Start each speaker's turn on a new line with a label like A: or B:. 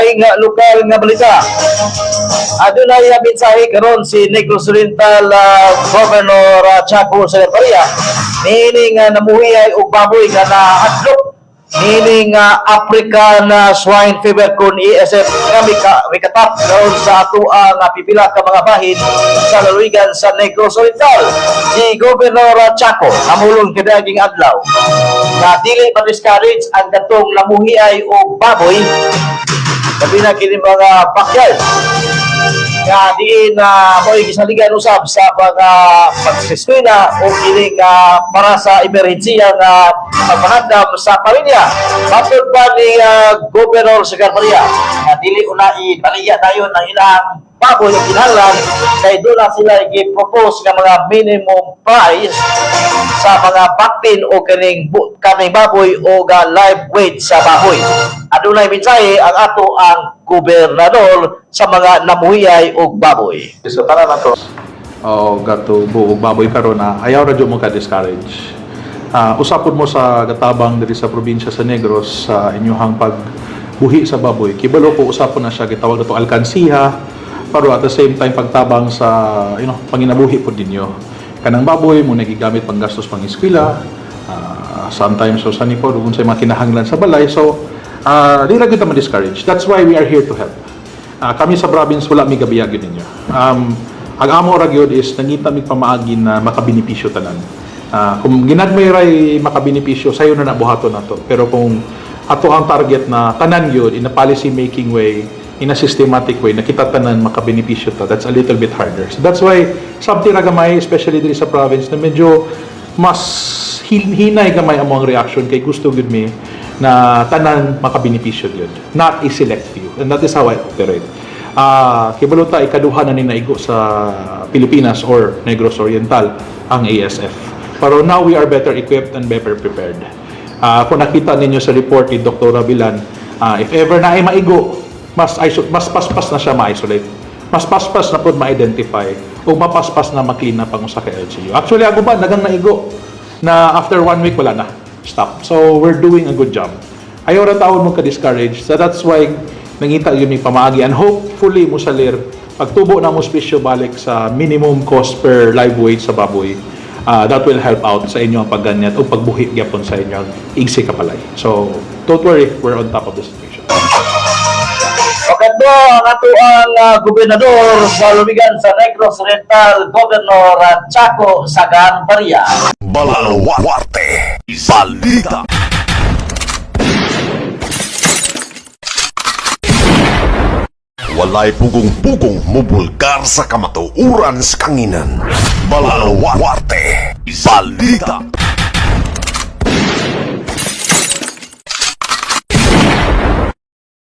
A: Laing nga lokal nga balita. Adunay mensahe karon si Negros Oriental Governor Chaco Sagarbarria niini nga namuhiay og baboy nga nahadlok niini nga African Swine Fever kon ASF nga mikatap karon sa atoang pipila ka mga bahin sa lalawigan sa Negros Oriental. Si Governor Chaco namulong kaniaging adlaw nga dili ma-discourage ang katong namuhiay og baboy, labi na kini mga backyard nga diin na mo'y gisaligan usab sa mga pag-eskwela o kining para sa emerhensiya nga pagpangandam sa pamilya. Matod pa ni Governor Sagarbarria nga dili una ibaliya dayon ang ilang baboy o kinahanglan kay doon na sila gi-propose nga mga minimum price sa mga baktin o kaning baboy o ga live weight sa baboy. Adunay mensahe ang ato ang gobernador sa mga namuhiyay og baboy.
B: So tanan na to o gato buog baboy karon na ayaw ra jud mo ka discourage. Usapon mo sa gatabang diri sa probinsya sa Negros sa inyuhang pagbuhi sa baboy. Kibalo ko usapon na siya gitawag nato alkansiha, pero at the same time pagtabang sa panginabuhi pod ninyo. Kanang baboy mo nagigamit pang gastos pang eskwela, sometimes so sa ni po kung sa mga kinahanglan sa balay. So di ra gyud ta ma-discourage. That's why we are here to help. Kami sa province, wala mi gabiya gyud ninyo. Ang amo ra gyud is nangita mig pamaagi na makabenepisyo tanan. Kung ginagmay ray makabenepisyo, sayo na na buhaton nato. Pero kung ato ang target na tanan gyud in a policy making way, in a systematic way, na kita tanan makabenepisyo ta, that's a little bit harder. So that's why sabti ra gamay, especially diri sa province, na medyo mas hinay gamay amo ang reaction kay gusto gyud mi na tanan makabenepisyo gyud, not a select few. And that is how I operate. Kibalo ta ikaduha na ni naigo sa Pilipinas or Negros Oriental ang ASF. Pero now we are better equipped and better prepared. Kung nakita ninyo sa report ni Dr. Bilan, if ever na ay maigo, mas paspas na siya ma-isolate. Mas paspas na pod ma-identify o mapaspas na ma-clean na pang usa ka LGU. Actually, ako ba, nagang naigo na after one week, wala na. Stop. So, we're doing a good job. Ayaw ra taon mo ka-discourage. So, that's why nangita yun may pamaagi. And hopefully, musalir, pagtubo na mo bisyo balik sa minimum cost per live weight sa baboy, that will help out sa inyong pagganyat o pagbuhi gyapon sa inyong igsi kapalay. So, don't worry, we're on top of the situation.
A: O kadto ang atoang gobernador sa lalawigan sa Negros Oriental, Governor Chaco Sagarbarria.
C: Baluarte Balita. Walay pugong-pugong mubulgar sa kamatuoran sa kanginan. Baluarte Balita.